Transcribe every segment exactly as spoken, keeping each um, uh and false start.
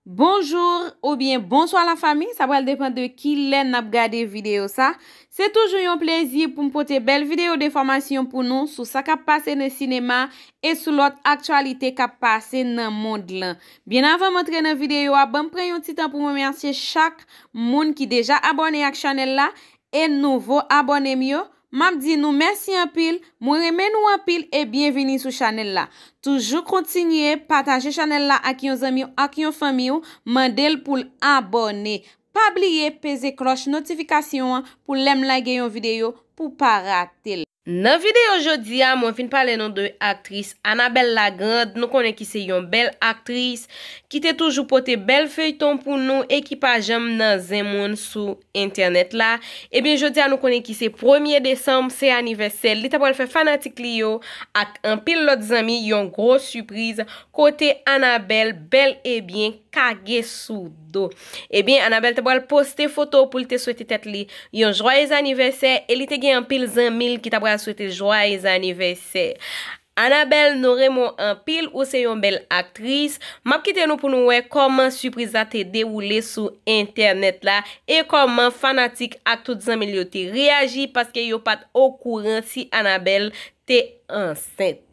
Bonjou oubyen bonswa lafanmi, sa pral depann de kilè n ap gade videyo sa. Se toujou yon plezi pou m pote bèl videyo de enfòmasyon pou nou sou sa k ap pase nan sinema e sou lòt aktyalite k ap pase nan mond lan. Byen avan m antre nan videyo a, ban m pran yon ti tan pou m remèsye chak moun ki deja abòne ak chanèl la e nouvo abòne m yo. M ap di nou mèsi anpil, mwen renmen nou anpil e byenvini sou chanèl la. Toujou kontinye pataje chanèl la ak yon zanmi w, ak yon fanmi w, mande l pou l abòne. Pa bliye peze klòch notifikasyon an pou lè m lage yon videyo pou w pa rate l. Nan videyo jodi a, mwen vin pale nou de aktris Annabelle Lagrande. Nou konnen ki se yon bèl aktris, ki te toujou pote bèl feyton pou nou e ki pa janm nan zen moun sou entènèt la. Ebyen, jodi a nou konnen ki se premye desanm, se anivèsè l. Li ta pral fè fanatik li yo ak anpil lòt zanmi yon gwo sipriz kote Annabelle bèl e byen kage sou do. Ebyen, Annabelle te pral poste foto pou l te swete tèt li yon jwayez anivèsè e li te gen anpil zanmi l ki ta pral swete l jwayez anivèsè. Annabelle, nou renmen w anpil, ou se yon bèl aktris. M ap kite nou pou nou wè kòman sipriz la te dewoule sou entènèt la e kòman fanatik ak tout zanmi l yo te reyaji paske yo pa t okouran si Annabelle te ansent.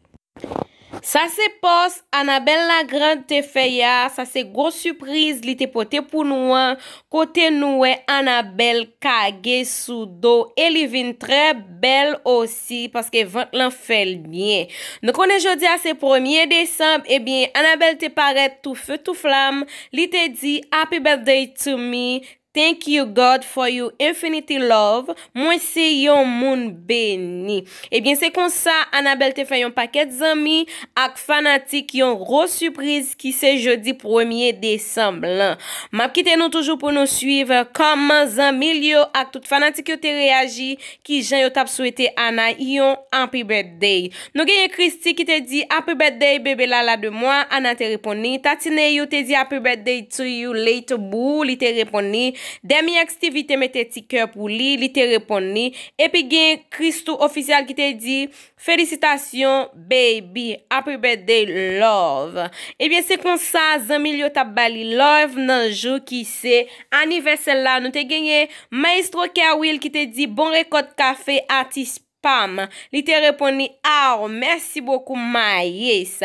Sa se pòs Annabelle Lagrande te fè yè a, sa se gwo sipriz li te pote pou nou an, kote nou wè Annabelle kage sou do e li vin trè bèl osi paske vant lan fè l byen. Nou konnen jodi a se premye desanm, ebyen Annabelle te parèt tou fe tou flam, li te di Happy birthday to me, Thank you, God, for your infinity love. Mwen se yon moun beni. Ebyen, se konsa Annabelle te fè yon pakèt zanmi ak fanatik yon gwo sipriz ki se jodi premye desanm lan. M ap kite nou toujou pou nou swiv kòman zanmi l yo ak tout fanatik yo te reyaji, kijan yo t ap swete Anna yon happy birthday. Nou genyen Christy ki te di, Happy birthday, bebe lala de mwa. Anna te reponn li. Tati Neyou te di, Happy birthday to you, late boo. Li te reponn li. Demi X T V te mete ti kè pou li. Li te reponn li. Epi gen Christoo Official ki te di, Felisitasyon, baby. Happy birthday, love. Ebyen, se konsa, zanmi l yo t ap ba li love nan jou ki se anivèsè l la. Nou te genyen Maestro Kerwill ki te di, Bon rekòt kafe, atis pa m. Li te reponn li, Aw, mèsi bokou, Mayes.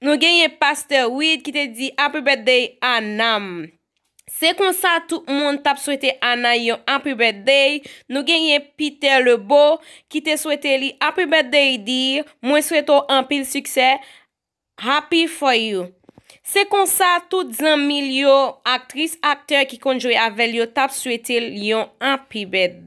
Nou genyen Pastè Wid ki te di, Happy birthday, Anna m. Se konsa tout moun t ap swete Anna yon happy birthday. Nou genyen Peter Lebeau ki te swete li, Happy birthday, dear. Mwen swete w anpil siksè. Happy for you. Se konsa tout zanmi l yo, aktris, aktè ki konn jwe avè l yo t ap swete l yon happy birthday.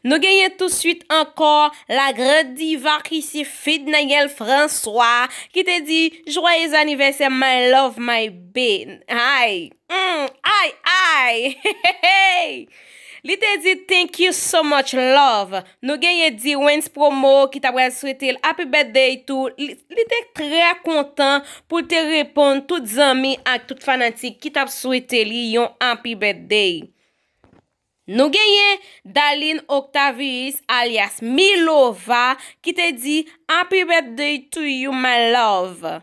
Nou genyen tousuit ankò la grande diva ki se Fednaelle François ki te di, Joyeux anniversaire, my love, my bae. Ay, mm, ay, ay, hey, hey. Li te di, Thank you so much, love. Nou genyen Dwayne Promo ki ta pral swete l happy birthday tou. Li, li te trè kontan pou l te reponn tout zanmi ak tout fanatik ki t ap swete li yon happy birthday. Nou genyen Darlene Octavius, alyas Milova, ki te di, Happy birthday to you, my love.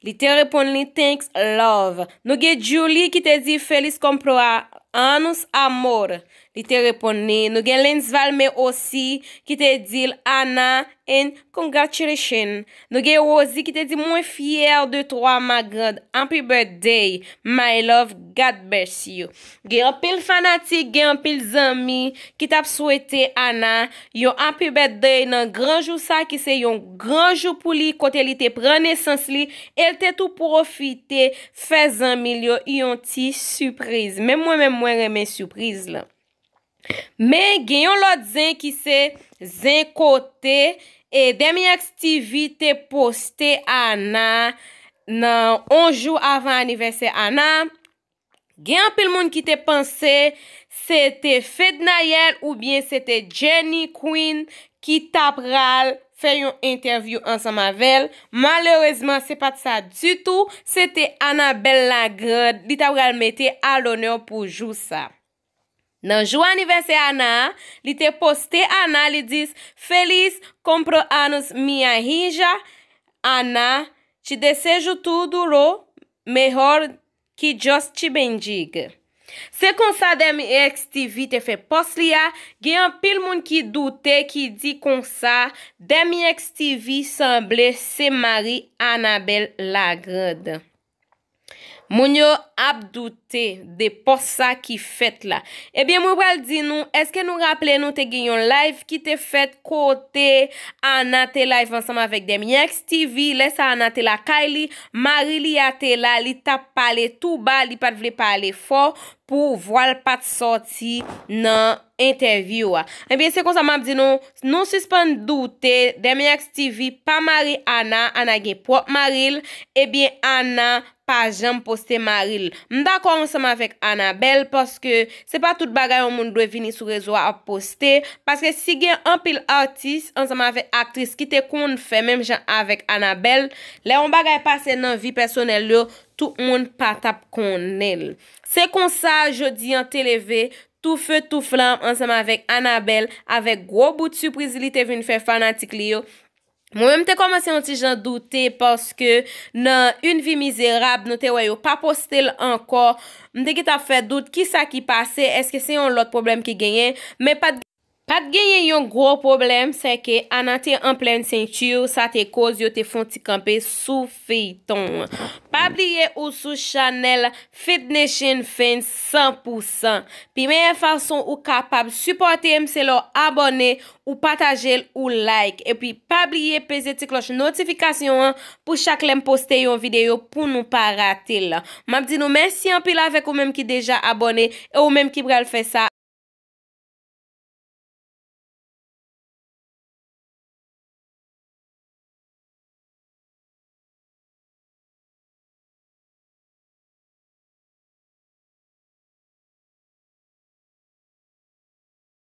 Li te reponn li, Thanks, love. Nou gen Julie ki te di, Feliz cumpleaños, amor. Li te reponn li. Nou gen Lens Valme osi ki te di l, Anna, and congratulations. Nou gen Rosie ki te di, Mwen fyè de twa, ma grande. Happy birthday, my love. God bless you. Gen anpil fanatik, gen anpil zanmi ki t ap swete Anna yon happy birthday nan gran jou sa ki se yon gran jou pou li, kote li te pran nesans li, e l te tou pwofite fè zanmi l yo yon ti sipriz. Menm mwen menm, mwen renmen sipriz lan. Men gen yon lòt zen ki se zen kote, e Demi X T V te poste Anna nan on jou avan anivèsè Anna. Gen anpil moun ki te panse se te Fednaelle oubyen se te Jenny Queen ki ta pral fè yon entèvyou ansanm avè l. Malerezman, se pa t sa ditou. Se te Annabelle Lagrande. Li ta pral mete a lonè pou jou sa. Nan jou anivèsè Anna a, li te poste Anna, li di, Feliz cumpleaños, minha hija. Anna, te desejo tudo lo melhor, ki Just Chibendjig. Se konsa Demi X T V te fè pòs li a, gen anpil moun ki doute, ki di konsa Demi X T V sanble se mari Anabelle Lagrande. Moun yo ap doute de pòs sa ki fèt la. Ebyen, mwen pral di nou, èske nou raple nou te gen yon live ki te fèt kote Ana te live ansanm avèk Demi X T V? Lè sa Ana te lakay li, mari li a te la, li t ap pale tou ba, li pa t vle pale fò pou vwa l pa t sòti nan entèvyou a. Ebyen, se konsa m ap di nou, nou sispann doute, Demi X T V pa mari Ana, Ana gen pwòp mari l, ebyen, Ana pa janm poste mari l. M dakò ansanm avèk Anabelle, paske se pa tout bagay yon moun dwe vini sou rezo a ap poste, paske si gen anpil atis ansanm avèk aktris ki te konn fè menm jan avèk Anabelle, lè yon bagay pase nan vi pèsonèl yo, tout moun pa t ap konnen l. Se konsa, jodi an te leve, tou fe tou flanm ansanm avèk Anabelle, avèk gwo bout sipriz li te vin fè fanatik li yo. Mwen menm te kòmanse yon ti jan doute paske nan Une vie misérable, nou te wè yo pa poste l ankò. M te gentan ap fè dout, kisa ki pase, èske se yon lòt pwoblèm ki genyen? Men pa t, pa t genyen yon gwo pwoblèm, se ke Ana te an plèn senti, sa te koz yo te fon ti kanpe sou feyton an. Pa bliye ou sou chanèl Fit Nation Fans san pou san. Pi meyè fason ou kapab sipòte m se lè w abòne, ou pataje l, ou like. Epi pa bliye peze ti klòch notifikasyon an pou chak lè m poste yon videyo pou nou pa rate l. M ap di nou mèsi anpil avèk ou menm ki deja abòne e ou menm ki pral fè sa